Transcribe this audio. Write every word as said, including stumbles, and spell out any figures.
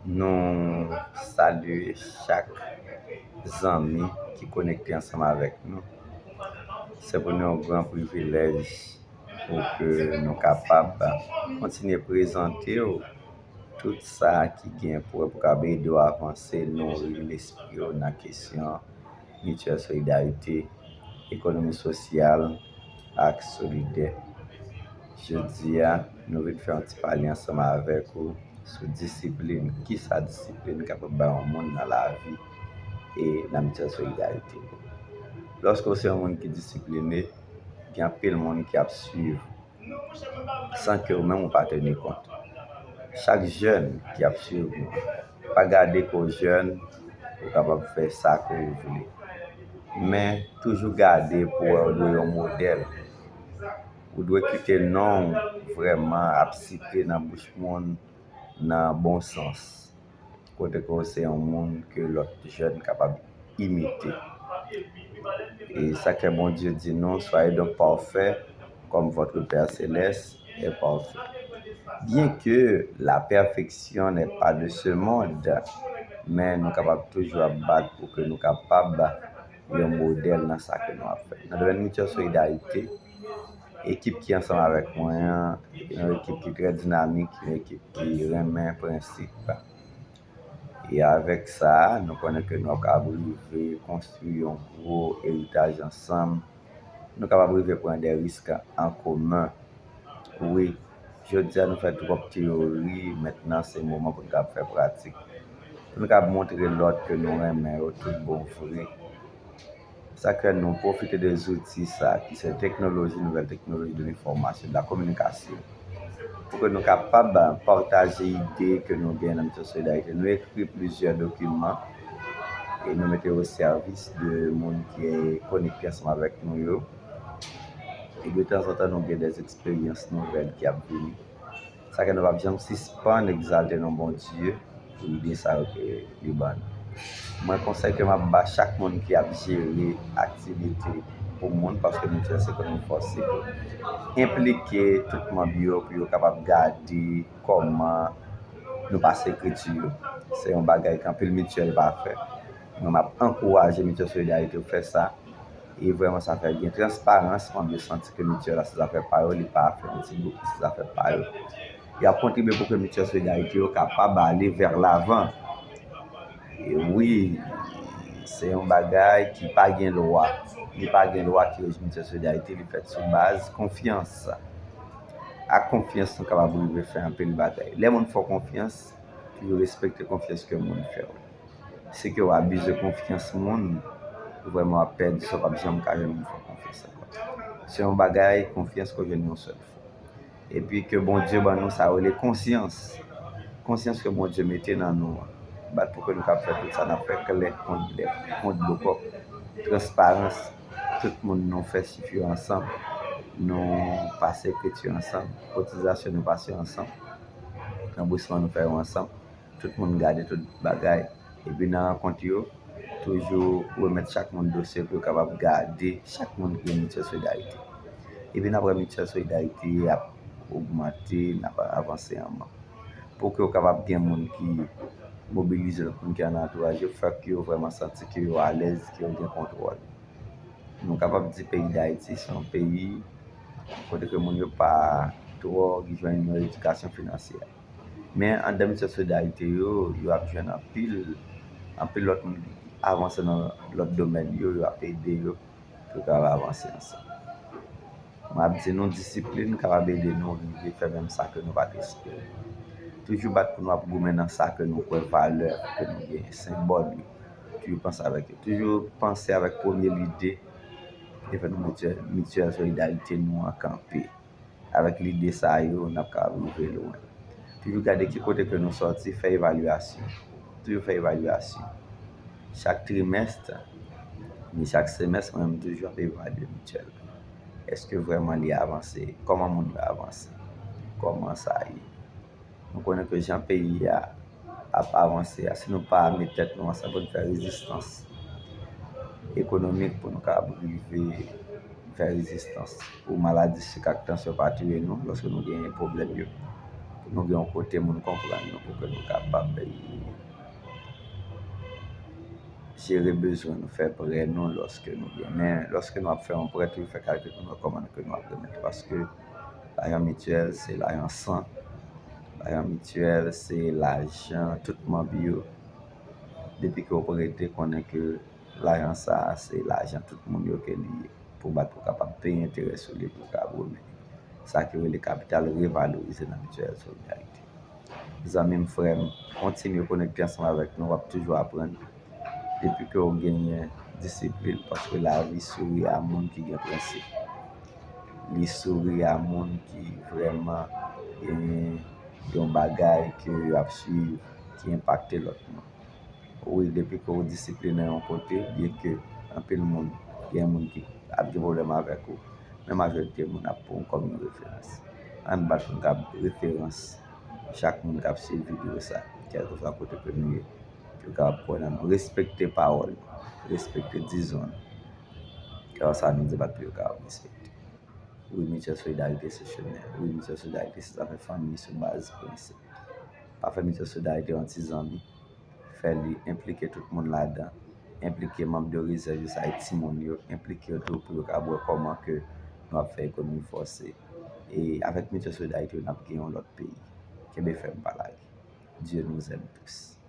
Nou salye chak zanmi ki konekte ansanm avèk nou. Se pou nou yon gran privilèj pou ke nou kapab kontinye prezante w tout sa ki gen pou, pou kapab ede w avanse, nouri lespri w nan kesyon mityèl solidarite, ekonomi sosyal ak solidè. Jodi a, nou vin fè yon ti pale ansanm avèk ou sou disiplin. Kisa disiplin kapab bay yon moun nan lavi e nan mityèl solidarite? Lòske w se yon moun ki disipline, gen anpil moun ki ap swiv san ke ou menm ou pa teni kont. Chak jèn ki ap swiv nou, pa gade ke w jèn, ou kapab fè sa ke w vle. Men toujou gade pou w wè ou dwe yon modèl. Ou dwe kite non w vrèman ap site nan bouch moun nan bon sans. Kote ke w se yon moun ke lòt jèn kapab imite. E sa ke Bondye di nou, soyez donc parfaits comme votre Père Céleste est parfait. Bien que la perfection n'est pas de ce monde, men nou kapab toujou ap bat pou ke nou kapab yon modèl nan sa ke nou ap fè. Nan domèn mityèl solidarite, ekip ki ansanm avèk mwen an, yon ekip ki trè dinamik, yon ekip ki renmen prensip. E avèk sa, nou konnen ke nou ap kapab rive konstwi yon gwo eritaj ansanm. Nou kapab rive pran de risk an komen. Wi, jodi a nou fè twòp teyori, mentnan se moman pou nou kapab fè pratik. Pou nou kapab montre lòt ke nou renmen yo tout bon vre. Sa ke nou pwofite de zouti sa ki se teknoloji, nouvèl teknoloji de lenfòmasyon, de la kominikasyon, pou ke nou kapab pataje ide ke nou gen nan mityèl solidarite. Nou ekri plizyè dokiman e nou mete yo o sèvis de moun ki konekte ansanm avèk nou yo. E de tanzantan, nou gen de eksperyans nouvèl ki ap vini. Sa ke nou p ap janm sispann egzalte non Bondye pou ide sa yo ke li ban nou. Mwen, konsèy ke m ap ba chak moun ki ap jere aktivite pou moun, paske mityèl se ekonomi fòse, enplike tout manm yo pou yo kapab gade kòman nou pase ekriti yo. Se yon bagay ke anpil mityèl pa fè. Mwen, m ap ankouraje mityèl solidarite pou fè sa. E vrèman, sa fè byen. Transparans, manm yo santi ke mityèl la se zafè pa yo, li pa fè yon ti gwoup, se zafè pa yo. Y ap kontribye pou ke mityèl solidarite yo kapab ale vè lavan. E wi, se yon bagay ki pa gen lwa. Li pa gen lwa ki reji mityèl solidarite, li fèt sou baz konfyans. Ak konfyans, nou kapab rive fè anpil bagay. Lè moun fè w konfyans, toujou respekte konfyans ke moun fè w. Si ke w abize konfyans moun, vrèman w ap pèdi sa, w p ap janm ka jwenn moun fè w konfyans ankò. Se yon bagay, konfyans ke w jwenn yon sèl fwa. Epi ke Bondye ban nou sa yo rele konsyans. Konsyans ke Bondye mete nan nou an. Bat pou ke nou kab fè tout sa n ap fè klè kon dlo kòk. Transparans, tout moun nou fè chif yo ansanm. Nou pase ekriti yo ansanm. Kotizasyon nou pase yo ansanm. Ranbousman nou fè yo ansanm. Tout moun gade tout bagay. Epi nan rankont yo, toujou remèt chak moun dosye pou yo kapab gade chak moun ki gen mityèl solidarite. Epi n ap wè mityèl solidarite ap ogmante, n ap avanse ansanm. Pou ke yo kapab gen moun ki mobilize lòt moun ki nan antouraj yo, fòk yo vrèman santi ke yo alèz, ke yo gen kontwòl. Nou kapab di peyi Dayiti se yon peyi kote ke moun yo pa twò jwenn yon edikasyon finansyè. Men anndan mityèl solidarite yo, yo ap jwenn anpil, anpil lòt moun ki avanse nan lòt domèn yo, yo ap ede yo pou yo kapab avanse ansanm. Mwen ap di nou, disiplin kapab ede nou rive fè menm sa ke nou pa t espere. Toujou bat pou nou ap goumen nan sa ke nou kwè, valè ke nou genyen, senbòl yo. Toujou panse avèk yo. Toujou panse avèk premye lide, e fè nou mityèl, mityèl solidarite nou an kanpe. Avèk lide sa yo, n ap kapab rive lwen. Toujou gade ki kote ke nou sòti, fè evalyasyon. Toujou fè evalyasyon. Chak trimès, ni chak semès, mwen menm toujou ap evalye mityèl. Èske vrèman li avanse? Kòman moun yo avanse? Kòman sa ye? Nou konnen ke jan peyi a ap avanse a, si nou pa met tèt nou ansanm pou n fè rezistans ekonomik, pou nou kapab rive fè rezistans pou maladi sik ak tansyon pa touye nou lòske nou genyen pwoblèm yo, Nou gen yon kote moun konprann nou pou ke nou kapab jere bezwen nou, fè prè nou lòske nou gen. Men lòske nou ap fè yon prè, toujou fè kalkil pou nou wè kòman ke nou ap remèt. Paske lajan mityèl, se lajan san. Lajan mityèl, se lajan tout manm yo. Depi ke w prete, konnen ke lajan sa a, se lajan tout moun yo ke li ye. Pou bat pou kapab peye enterè sou li, pou kapab remèt. Sa ki rele kapital revalorize nan mityèl Solidarite. Zanmi m, frè m, kontinye konekte ansanm avèk nou, w ap toujou aprann. Depi ke w genyen disiplin, paske lavi souri a moun ki gen prensip. Li souri a moun ki vrèman gen yon bagay ke y ap swiv, ki enpakte lòt moun. Wi, depi ke w disipline yon kote, byenke anpil moun, gen moun ki ap gen pwoblèm avèk ou, men majorite moun ap pran w kòm yon referans. Ann bat pou n kab referans chak moun k ap swiv videyo sa, kèlkeswa kote ke nou ye, pou yo kapab kwè nan nou. Respekte pawòl nou, respekte dizon nou. Kè sa nou di bat pou yo kapab respekte. Wi, Mityèl Solidarite se chemen. Wi, Mityèl Solidarite se zafè fanmi sou baz prensip. Pa fè Mityèl Solidarite yon ti zanmi. Fè li enplike tout moun ladan. Enplike manm de rezèv yo, sa e timoun yo. Enplike yo tou pou yo ka wè kòman ke nou ap fè ekonomi fòse. E avèk Mityèl Solidarite, n ap gen yon lòt peyi. Kenbe fèm, pa lage. Dieu nous aime tous.